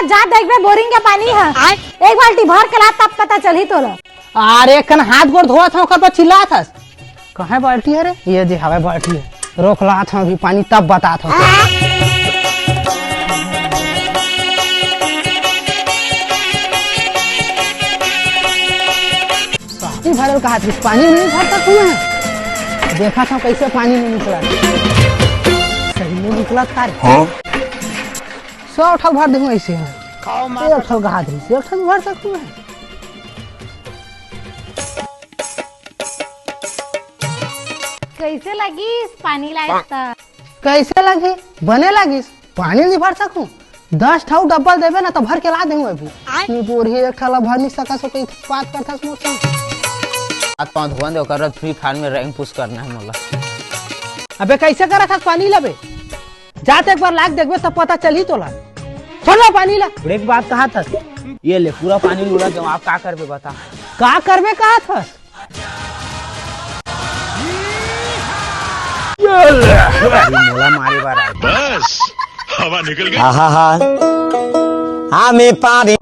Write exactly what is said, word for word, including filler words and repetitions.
जा देखबे बोरिंग के पानी ह। एक बाल्टी भर के ला, तब पता चलही तोला। अरे, कन हाथ गोड़ धोवत हंव, ओकर बर चिल्लात हस। कहाँ बाल्टी हे रे? ये दे, हवय बाल्टी हे। रोक लात हंव अभी पानी, तब बतात हंव। बाल्टी भरल कहात हस, पानी नइ भर सकंव मैं। देखत हंव कइसे पानी नइ निकलत। सही नइ निकलत का रे? हाँ? सौ ठक भर देहूं अइसे। खाओ माँ एक ठक कहात हस, एक ठक भर सकंव मैं। कइसे लगिस पानी लाइस त? कइसे लगिस? बने लगिस। पानी नइ भर सकंव। दस ठा डब्बल देबे ना, त भर के ला देहूं अभी। आय। नी बोरही, एक ठा ला भर नइ सकस, कइसे बात करथस मोर संग। हाथ पांव धोवन दे, ओकर बाद Free Fire में rank push करना हे मोला। अबे कइसे करत हस पानी ला बे? जा त एक बार लाके देखबे, तब पता चलही तोला। छोड़ ला पानी ला। बड़े के बात कहात हस। ये ले, पूरा पानी उड़ा देंव, अब का करबे बता। का करबे कहात हस? अरे मोला मारे बर आय। बस, हवा निकल गई। आहा हा। हाँ, मैं पानी